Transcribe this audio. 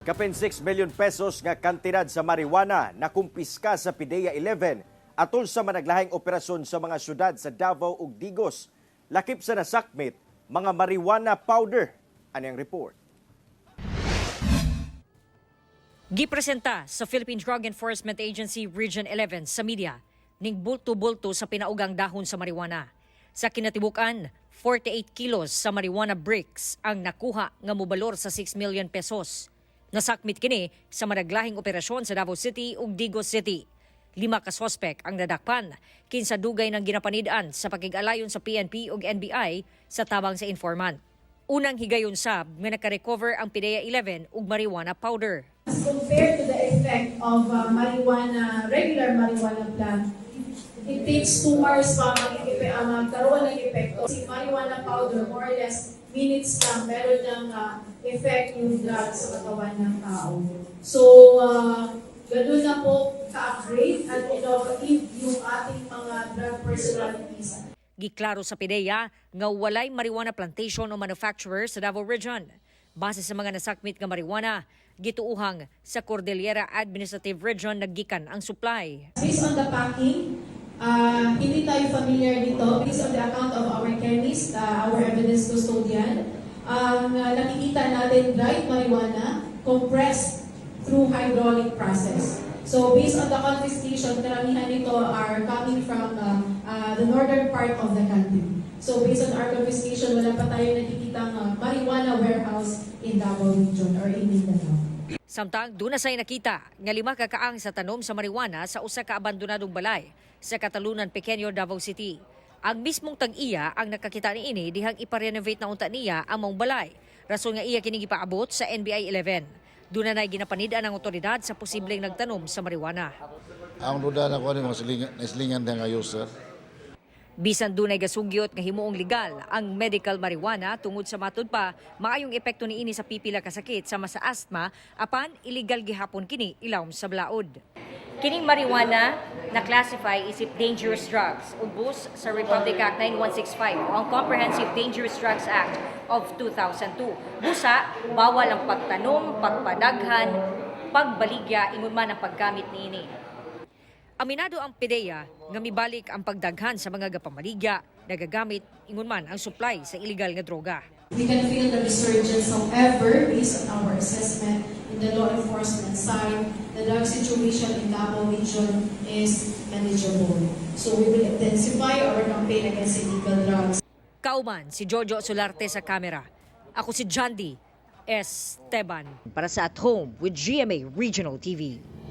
Kapin 6 million pesos nga kantidad sa marijuana na kumpiska sa PDEA 11 atol sa managlahing operasyon sa mga syudad sa Davao ug Digos. Lakip sa nasakmit, mga marijuana powder. Ani ang report? Gipresenta sa Philippine Drug Enforcement Agency Region 11 sa media ning bulto-bulto sa pinaugang dahon sa marijuana. Sa kinatibuk-an, 48 kilos sa marijuana bricks ang nakuha nga mobalor sa 6 million pesos. Nasakmit kini sa managlahing operasyon sa Davao City ug Digos City. Lima ka sospek ang nadakpan kinsa dugay ng ginapanid-an sa pakig-alayon sa PNP ug NBI sa tabang sa informant. Unang higayon sab nga nakarecover ang PDEA 11 ug marijuana powder. As compared to the effect of marijuana, regular marijuana plant, it takes 2 hours pa magkaroon ng epekto. Si marijuana powder, more or less, minutes lang, meron ng effect yung drug sa katawan ng tao. So, ganun na po ka-upgrade at innovative yung ating mga drug personalities. Giklaro sa PDEA nga walay marijuana plantation o manufacturer sa Davao Region. Base sa mga nasakmit nga marijuana, gituuhang sa Cordillera Administrative Region naggikan ang supply. Based on the packing, hindi tayo familiar dito. Based on the account of our chemist, our evidence custodian, ang nakikita natin, dried marijuana compressed through hydraulic process. So based on the confiscation, karamihan nito are coming from the northern part of the country. So based on our confiscation, wala pa tayo nakikitang marijuana warehouse in Davao Region or in Mindanao. Samtang duna say nakita nga lima ka kaang sa tanom sa marijuana sa usa ka abandonadong balay sa Catalunan Pequeño, Davao City. Ang mismong tag-iya ang nakakita niini dihang ipa-renovate na unta niya ang maong balay. Rason nga iya kining gipaabot sa NBI 11. Duna nay ginapanid-an ang otoridad sa posibleng nagtanom sa marijuana. Ang duda na ko ni mga silingan, silingan nga user. Bisan dunay gasugyot nga himuong legal ang medical marijuana tungod sa matud pa maayong epekto niini sa pipila ka sakit sama sa asthma, apan illegal gihapon kini ilawom sa balaod. Kining marijuana na classify isip dangerous drugs ubos sa Republic Act 9165 o ang Comprehensive Dangerous Drugs Act of 2002. Busa bawal ang pagtanom, pagpadaghan, pagbaligya ingon man ang paggamit niini. Aminado ang PDEA nga mibalik ang pagdaghan sa mga gapamaligya, nagagamit ingon man ang supply sa illegal nga droga. We can feel the resurgence. However, based on our assessment in the law enforcement side, the drug situation in Davao Region is manageable. So we will intensify our campaign against illegal drugs. Kauban si Jojo Solarte sa kamera. Ako si Jandy Esteban para sa At Home with GMA Regional TV.